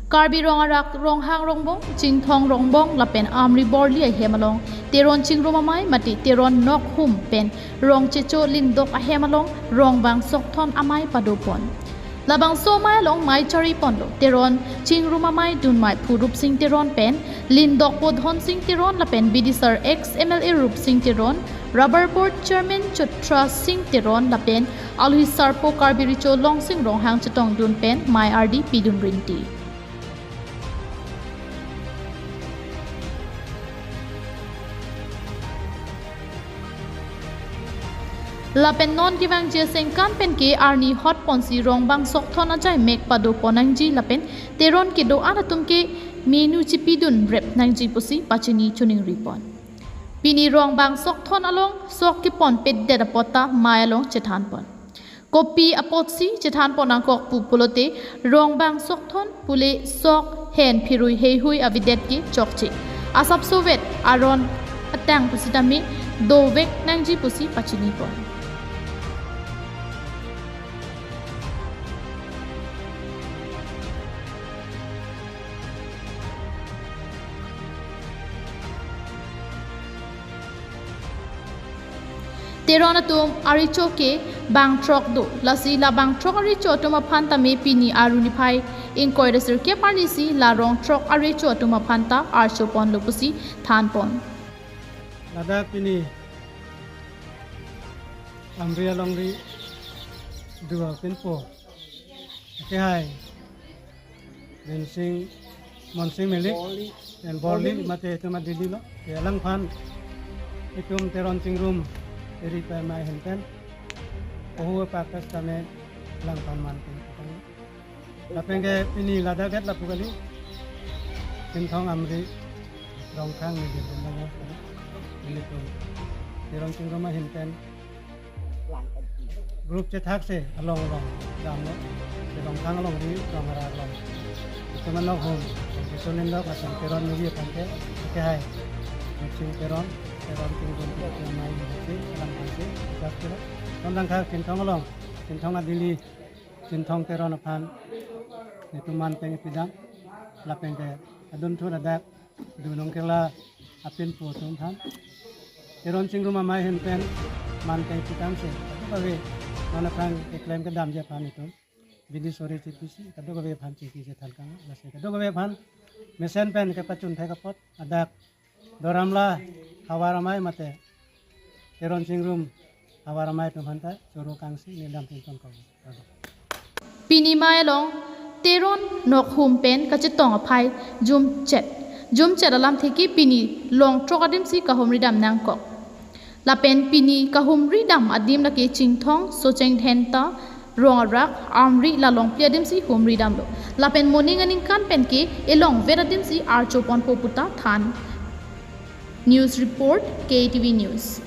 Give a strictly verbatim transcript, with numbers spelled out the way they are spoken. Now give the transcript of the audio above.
Karbi Rong Arak Ronghang Rongbong, Chinthong Rongbong lapen Amri Borli ahem along Teron Chingrum Amei mate Teron Nokhum pen Rong Checho Lindok ahem along Rongbang Sokthon Amei padopon. Labangso amei along mei chariponlo Teron Chingrum Amei dunmei phu Rupsing Teron pen Lindokpo Dhonsing Teron lapen bidisar ex M L A Rupsing Teron, Rubber Board Chairman Chotra Sing Teron lapen alohi sarpo Karbi Recho Longsing Ronghang chetongdun pen mei ardi pidun rinti. Lapen non kevangji asengkan pen ke arni hotponsi Rongbang Sokthon ajai mek padopon nangji lapen Teron kedo-an atum ke menu chipidun rep nangji pusi pachini chuningripon. Pini Rongbang Sokthon along sok keponpedet apot ta mei along chethanpon. Kopi apotsi chethanpon nangkok pu pulote Rongbang Sokthon pule sok hen phirui heihui avedet ke chokche. Asapso vet aron atang pusitame dovek nangji pusi pachinipon. Teron atum arecho ke bangthrok do. Lasi la bangthrok arecho atum aphan tame pini arni phai ingkoi ra sirkep arnisi la rong throk arecho atum aphan ta archoponlo pusi thanpon. Ladak pini Amri alongri dua pinpo. Oke hai. Bensing, Monsing Melik, Borli. Dan Borli, Borli. Mate itum adili lo. Ya alangphan itum Teron Chingrum eri pemai henten. Ohu pakas tame alangphan man pen. Lapen ke pini ladak det lapu kali. Chinthong Amri Rongkhang ni di. Ini tu Teron Chingrum ahin pen group chethak si along along dam lo. Si Rongkhang alongri, Rong Arak along. Itu mano home. Itu lindo kasang Teron ni dia pante. Oke hai. Mixing Teron, Teron Chingrum, Teron mai, mixing, alang pante. Chak Teron. Tondang kha Chinthong along. Chinthong adili, Chinthong Teron aphan. Itu man pen ipidam. Lapen ke adun thu ladak. Dunong kela apin pu atum aphan. Teron Chingrum Amei ahin pen man kai pitam si. Kadokave non aphrang keklem kedamji aphan itum bidi sori chipisi. Kadokave aphan chiki si thalkang. Lasi kadokave aphan mesen pen kepachun thek apot. Adak Doramla Havar Amei mate Teron Chingrum Havar Amei atum aphan ta choro kangsi neli dam tingtong kong. Pini mei along Teron Nokhum pen kachetong aphai jumchet. Jumchet alamthe ke pini long throk adimsi kahumri dam nangkok. Lapen pini kahumri dam adim lake Chinthong, Socheng Dhenta, Rong Arak, Amri la longpli adimsi humri damlo. Lapen moning aningkan pen ke elongvet adimsi archoponpo puta than. News report, K T V News.